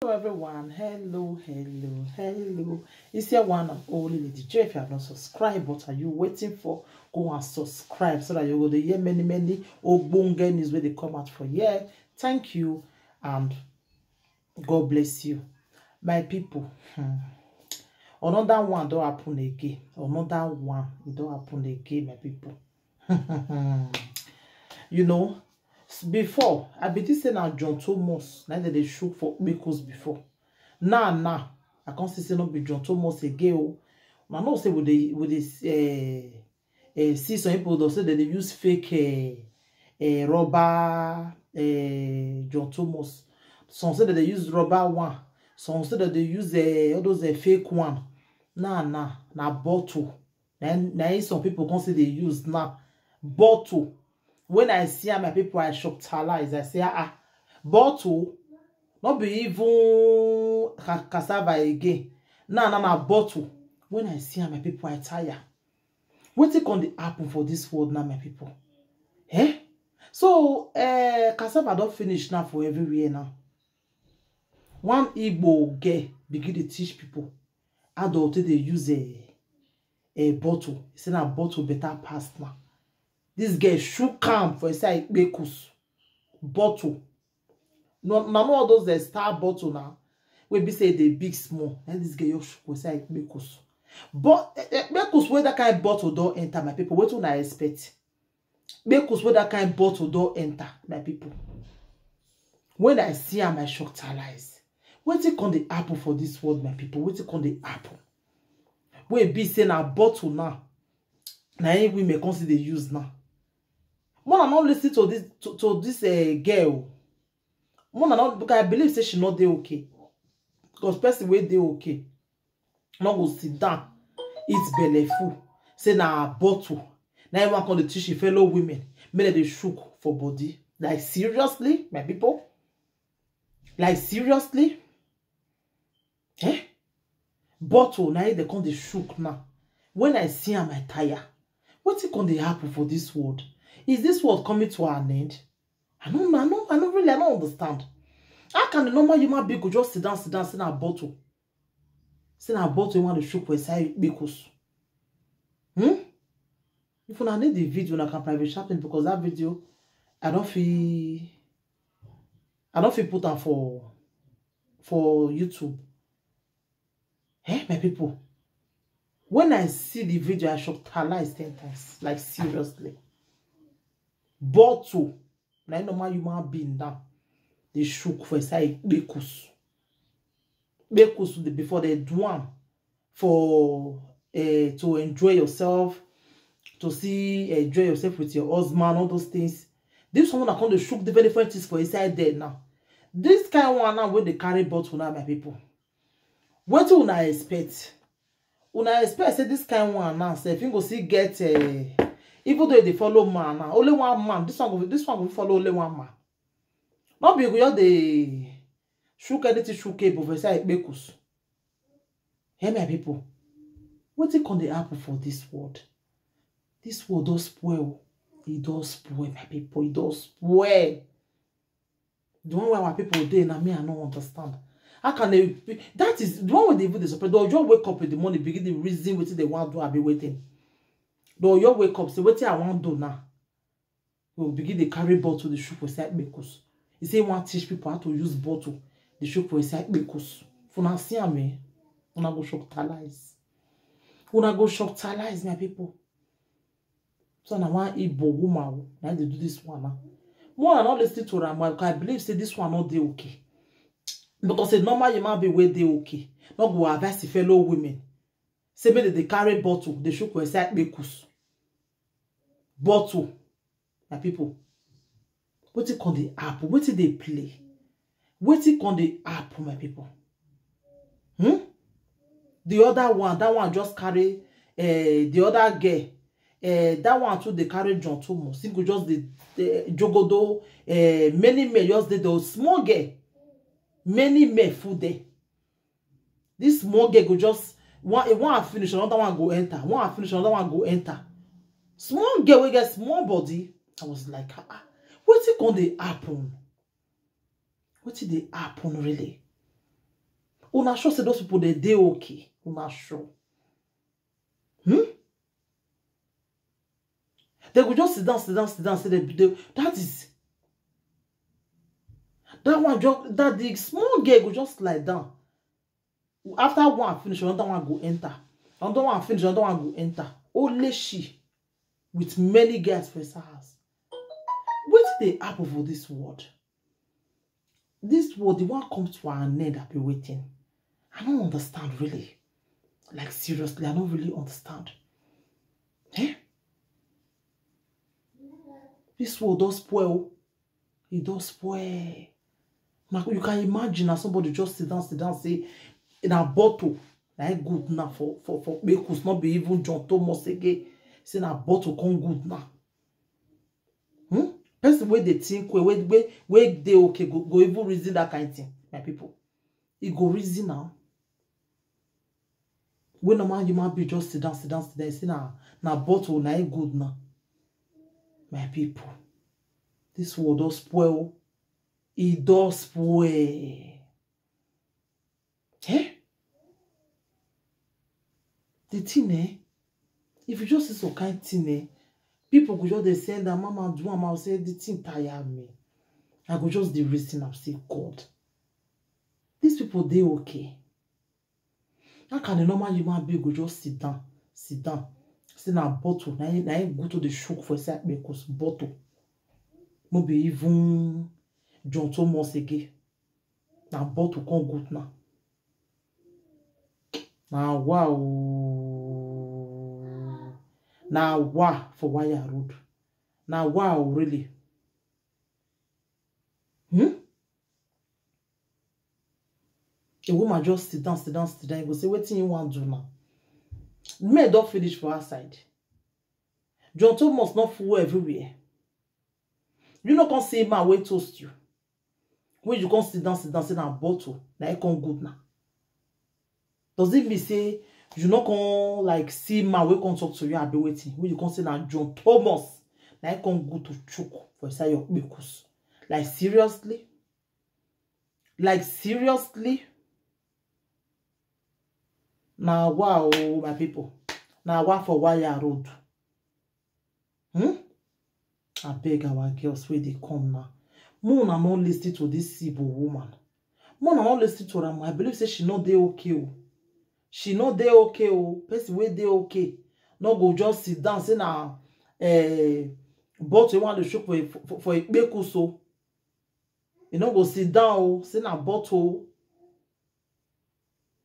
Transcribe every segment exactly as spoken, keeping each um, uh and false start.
Hello everyone, hello, hello, hello. It's your one and only Lady J. If you have not subscribed, what are you waiting for? Go and subscribe so that you will hear many, many ogbonge news wey dey come out for here. Thank you and God bless you. My people, hmm, another one don happen again. Another one e don happen again, my people. You know, before, I be think say na John Thomas na dem dey shook for kpekus before. Now, now, I come see say no be John Thomas again o. Una know say we dey, we dey, eh, eh, see some people don say dem dey use fake, eh, eh, rubber, eh, John Thomas. Some say dem dey use rubber one. Some say dem dey use, eh, all those, eh, fake one. Now, now, na bottle. Na, na im some people come say dey use now. Bottle. When I see am, my people, I shock talize. I say, ah, ah, bottle? No be even ca-, cassava again. Now, now, na bottle. When I see am, my people, I tire. Wetin come dey happen for this world now, my people? Eh? So, eh, cassava don finish now for everywhere now. One Igbo girl begin dey teach people how to take dey use a, a bottle. He say na bottle better pass now. This girl shook am for inside kpekus. Bottle. No, na no all those, eh, star bottle now. Wey be say dey big small. Na this girl just shook for inside kpekus. But, eh, eh, kpekus wey that kind bottle don enter, my people, wetin una expect? Kpekus wey that kind bottle don enter, my people. When I see am, I shock talize. Wetin come dey happen for this world, my people? Wetin come dey happen? Wey be say na bottle now, na im women come still dey use now. Mona no listen to this, to, to this, eh, girl. Mona no, because I believe say she no dey okay. Because person wey dey okay no go sit down, eat belle full, say na bottle. Na im wan come dey teach im fellow women, make dem dey shook for body. Like, seriously, my people? Like, seriously? Eh? Bottle, na im dem come dey shook now. When I see am, I tire. Wetin come dey happen for this world? Is this world coming to an end? I no, I no, I no really, I no understand. How can a normal human being go just sit down, sit down, say na bottle? Say na bottle you want to shook for inside kpekus. Hmm? If una need the video, una can private chat me, because that video, I don't feel, I don't feel put am for, for YouTube. Eh, my people, when I see the video, I shock talize ten times. Like, seriously. Bottle. Na im normal human being now dey shook for inside kpekus. Kpekus dey, before dem do am for, eh, to enjoy yourself, to see, enjoy yourself with your husband, all those things. This one na come dey shook different, different things for inside there now. This kind one now wey dey carry bottle now, my people. Wetin una expect? Una expect say this kind one now sef, he go still get, eh, even though e dey follow man now, only one man, this one go, this one go follow only one man. No be you go just dey shook anything shookable for inside kpekus. Hey, my people, wetin come dey happen for this world? This world don spoil. E don spoil, my people. E don spoil. The one wey our people dey, na me, I no understand. How can they, that is the one wey dey even dey surprise. They'll just wake up in the morning, begin the reason wetin they want do, abi wetin. They'll just wake up, say, "Wetin I want do now?" They will begin dey carry bottle, dey shook for inside kpekus. He say he want teach people how to use bottle, dey shook for inside kpekus. If una see am, eh, una go shock talize. Una go shock talize, my people. So na one Igbo woman o, na dey do this one now. More I no listen to am, because I believe say this one no dey okay. Because a normal human being wey dey okay no go advise the fellow women say make dem dey carry bottle, dey shook for inside kpekus. Bottle, my people. Wetin come dey happen? Wetin dey play? Wetin come dey happen, my people? Hmm? The other one, that one just carry, eh, the other girl. Eh, that one too, they carry John Thomas. He go just the, the jogodo. Eh, many men just dey, the small girl. Many men full there. This small girl go just one, eh, one finish, another one go enter. One finish, another one go enter. Small girl wey get small body. I was like, ah, ah, wetin come dey happen? Wetin dey happen really? Una sure say those people, they dey okay? Una sure? Hmm? They go just sit down, sit down, sit down, say they, they, that is, that one just, that the small girl go just lie down. After one finish, another one go enter. Another one finish, another one go enter. Only she with many girls for her house. Wetin dey happen for this world? This world, the one comes to an end, I be waiting. I don't understand really. Like, seriously, I don't really understand. Eh? This world does spoil. It does spoil. Now, you can imagine as somebody just sit down, sit down, say, in a bottle, like, good now for, for, for Bekus, not be even John Thomas again. Say na bottle come good now. Hmm? Person wey dey think, wey, wey, wey, wey dey okay, go, go even reason that kind thing, my people. He go reason now. When normal human being just sit down, sit down, sit down, say na, na bottle, na e good now. My people, this world does spoil. It does spoil. Eh? The thing, eh? If you just see some kind thing, eh? People go just dey send am, "Mama, do am." I say, "The thing tire me." I go just dey reason am, say, "God, these people dey okay? How can a normal human being go just sit down, sit down, say na bottle, na him, na him go to the shook for inside Bekus bottle? No be even John Thomas again. Na bottle come good now." Na wa o. Na wa for Wire Road. Na wa o, really. Hmm? A woman just sit down, sit down, sit down. You go say, "Wetin you wan do now?" Men don finish for outside. John Thomas not full everywhere. You no come see man wey toast you. When you come sit down, sit down, say na bottle, na e come good now. Does it mean say you no come, like, see man wey come talk to you, abi wetin? When you come say na John Thomas, na e come good to chook for inside your Bekus? Like, seriously? Like, seriously? Na wa o, my people. Na wa for Wire Road. Hmm? Abeg, our girls wey dey come now, make una no listen to this Igbo woman. Make una no listen to am. I believe say she no dey okay o. She no dey okay o. Person wey dey okay no go just sit down, say na, eh, bottle wey wan dey shook for, for, for Ipeku so. E no go sit down o, say na bottle.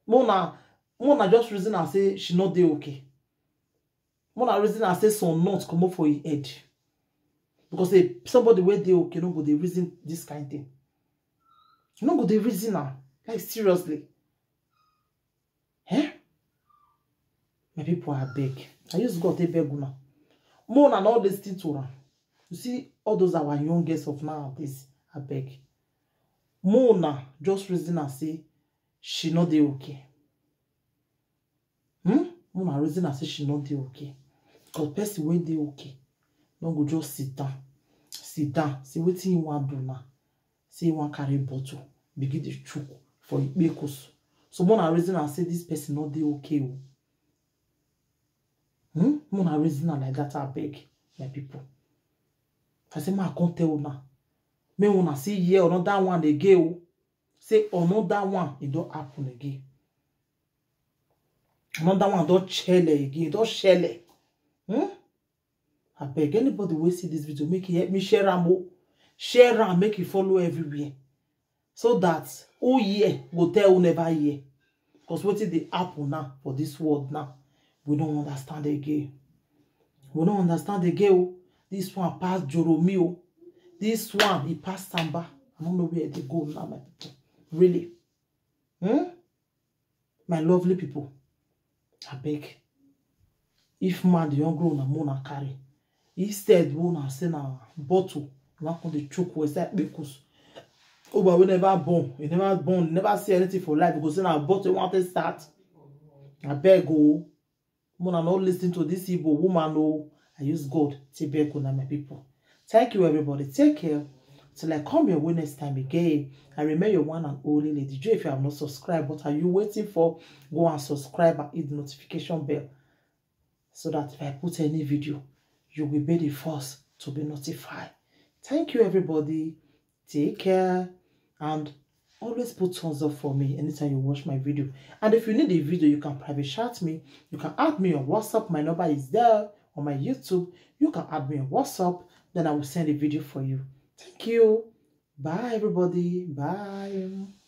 Make una, make una just reason am say she no dey okay. Make una reason am say some nut comot for im head. Because, eh, somebody wey dey okay no go dey reason this kind thing. You no go dey reason am. Like, seriously. Eh? My people, abeg. I use God take beg una. Make una no listen to am. You see, all those our young girls of nowadays, abeg. Make una just reason am say she no dey okay. Hmm? Make una reason am say she no dey okay. Because person wey dey okay no go just sit down, sit down, say wetin he wan do now. Say he wan carry bottle, begin dey chook for Ipeku so. So make una reason am say this person no dey okay o. Hmm? Make una reason am like that, abeg, my people. I say, make I come tell una. Make una see hear another one again o. Say another one, e don happen again. Another one don shele again, e don shele. Hmm? Abeg, anybody wey see this video, make e help me share am o. Share am, make e follow everywhere. So that who hear go tell who never hear. Because wetin dey happen now for this world now, we no understand again. We no understand again o. This one pass Joromi o. This one, e pass Samba. I no know where e dey go now, my people. Really. Hmm? My lovely people, abeg, if man dey hungry una, make una carry. Instead, make una say na bottle, una come dey chook for inside Ipeku so. Ogba wey never born, e never born, never see anything for life, e go say na bottle e wan take start. Abeg o, make una no listen to this Igbo woman o. I use God take beg una, my people. Thank you, everybody. Take care. Till I come your way next time again, I remain your one and only Lady Joy. If you have not subscribed, what are you waiting for? Go and subscribe and hit the notification bell so that if I put any video, you will be the first to be notified. Thank you, everybody. Take care and always put thumbs up for me anytime you watch my video. And if you need a video, you can private chat me. You can add me on WhatsApp. My number is there on my YouTube. You can add me on WhatsApp. Then I will send a video for you. Thank you. Bye, everybody. Bye.